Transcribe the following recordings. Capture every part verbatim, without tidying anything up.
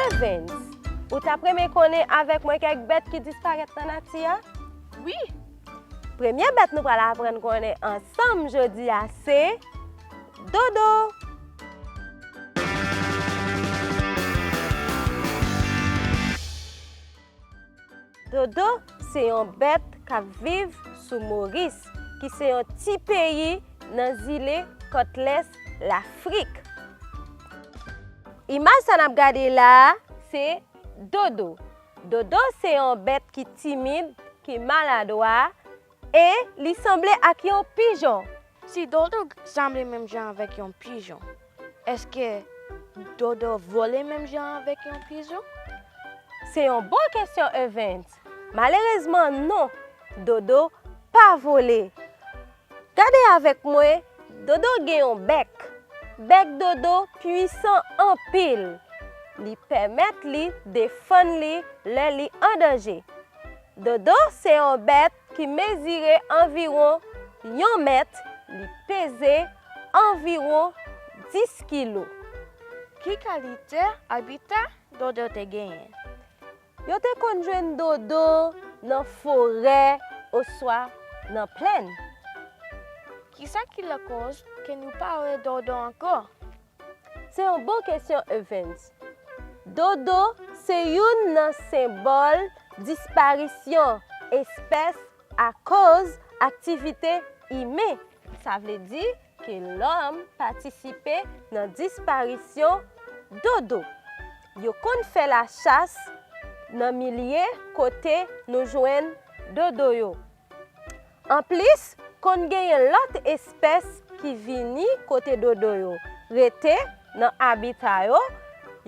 Evens, ou t ap renmen konnen avèk mwen kèk bèt ki disparèt nan nati a? Wi! Premye bèt nou pral aprann konnen ansanm jodi a se dodo. Dodo se yon bèt k ap viv sou Moris, ki se yon ti peyi nan zile kòt lès Lafrik. Imaj sa n ap gade la a, se dodo. Dodo se yon bèt ki timid, ki maladwa, e li sanble ak yon pijon. Si dodo sanble menm jan avèk yon pijon, èske dodo vole menm jan avèk yon pijon? Se yon bon kesyon, Evens. Malerezman, non. Dodo pa vole. Gade avèk mwen, dodo gen yon bèk. Bèk dodo pwisan anpil. Li pèmèt li defann li lè li an danje. Dodo se yon bèt ki mezire anviwon yon mèt, li peze anviwon dis kilo. Ki kalite abita dodo te genyen? Yo te konn jwenn dodo nan forè oswa nan plèn. Kisa ki lakòz ke nou pa wè dodo ankò? Se yon bon kesyon, Evens. Dodo se youn nan senbòl disparisyon espès akoz aktivite imen. Sa vle di ke lòm patisipe nan disparisyon dodo. Yo konn fè lachas nan milye kote nou jwenn dodo yo. Anplis, konn genyen lòt espès ki vini kote dodo yo rete nan abita yo.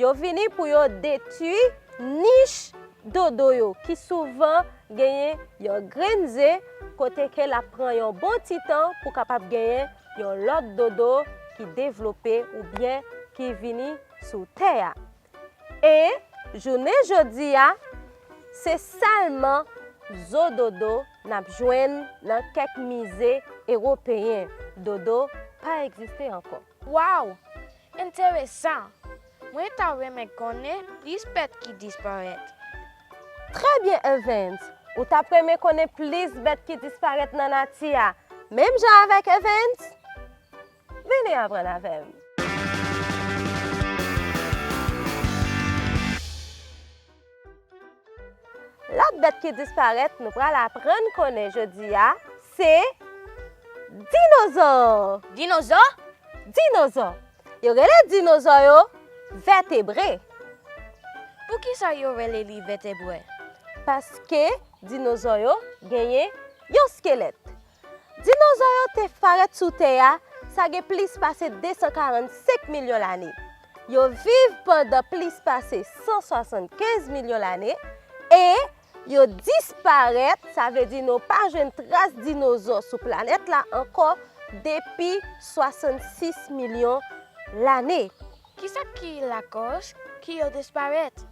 Yo vini pou yo detwi nich dodo yo, ki souvan genyen yon grenn ze, kote ke l ap pran yon bon ti tan pou kapab genyen yon lòt dodo ki devlope oubyen ki vini sou tè a. E jounen jodi a, se sèlman zo dodo n ap jwenn nan kèk mize ewopeyen. Dodo pa egziste ankò. Waw! Enteresan! Mwen ta renmen konnen plis bèt ki disparèt. Trè byen, Evans! Ou t ap renmen konnen plis bèt ki disparèt nan nati a, menm jan avèk Evans? Vini aprann avè m. Lòt bèt ki disparèt nou pral aprann konnen jodi a, se dinozò. Dinozò? Dinozò. Yo rele dinozò yo vètebre. Poukisa yo rele li vètebre? Paske dinozò yo genyen yon skelèt. Dinozò yo te parèt sou tè a, sa gen plis pase de san karannsenk milyon lane. Yo viv pandan plis pase san swasannkenz milyon lane e yo disparèt, sa vle di nou pa jwenn tras dinozò sou planèt la ankò depi swasannsis milyon lane. Kisa ki lakòz ki yo disparèt?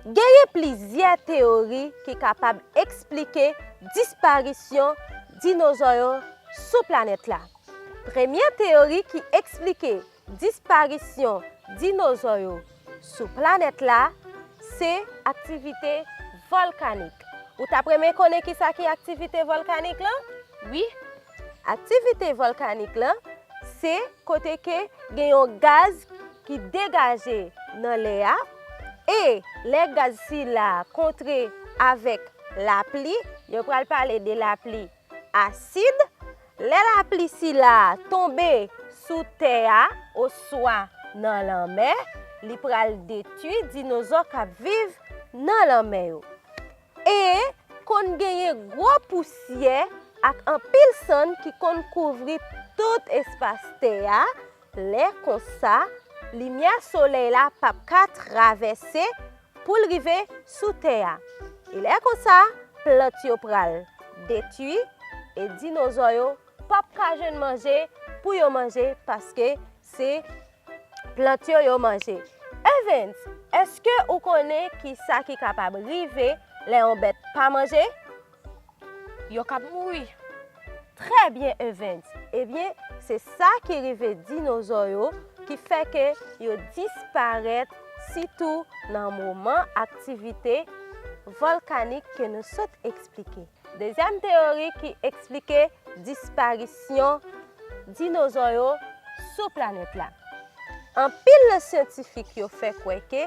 Genyen plizyè teyori ki kapab eksplike disparisyon dinozò yo sou planèt la. Premye teyori ki eksplike disparisyon dinozò yo sou planèt la, se aktivite vòlkanik. Ou t ap renmen konnen kisa ki aktivite vòlkanik lan? Wi. Aktivite vòlkanik lan, se kote ke gen yon gaz ki degaje nan lè a, e lè gaz sila kontre avèk lapli, yo pral pale de lapli asid. Lè lapli sila tonbe sou tè a oswa nan lanmè, li pral detwi dinozò k ap viv nan lanmè yo. E konn genyen gwo pousyè ak anpil sann ki konn kouvri tout espas tè a. Lè konsa, limyè solèy la p ap ka travèse pou l rive sou tè a. E lè konsa, plant yo pral detwi e dinozò yo p ap ka jwenn manje pou yo manje paske se plant yo yo manje. Evans, èske ou konnen kisa ki kapab rive lè yon bèt pa manje? Yo k ap mouri. Trè byen, Evans. Ebyen, se sa ki rive dinozò yo ki fè ke yo disparèt, sitou nan moman aktivite vòlkanik ke nou sot eksplike. Dezyèm teyori ki eksplike disparisyon dinozò yo sou planèt la. Anpil nan syantifik yo fè kwè ke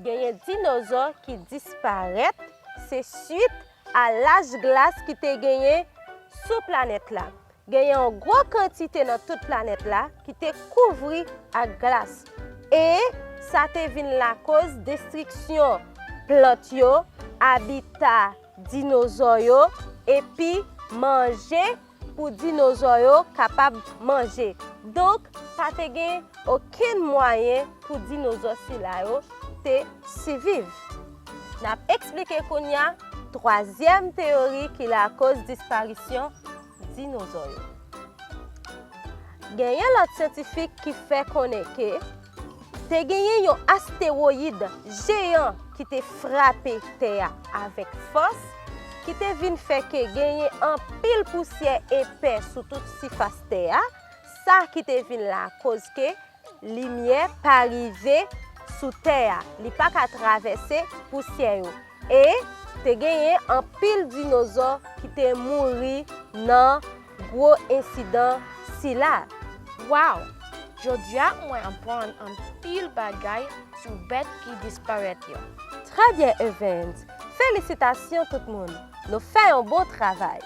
genyen dinozò ki disparèt se swit a laj glas ki te genyen sou planèt la. Genyen yon gwo kantite nan tout planèt la ki te kouvri ak glas. E sa te vin lakoz destriksyon plant yo, abita dinozò yo, epi manje pou dinozò yo kapab manje. Donk, pa te gen okenn mwayen pou dinozò sila yo te siviv. N ap eksplike kounye a twazyèm teyori ki lakoz disparisyon dinozò yo. Genyen lòt syantifik ki fè konnen ke te genyen yon astewoyid jeyan ki te frape tè a avèk fòs, ki te vin fè ke genyen anpil pousyè epè sou tout sifas tè a, sa ki te vin lakoz ke limyè pa rive sou tè a, li pa ka travèse pousyè yo. E te genyen anpil dinozò ki te mouri nan gwo ensidan sila. Waw! Jodi a, mwen aprann anpil bagay sou bèt ki disparèt yo. Trè byen, Evans! Felisitasyon tout moun! Nou fè yon bon travay!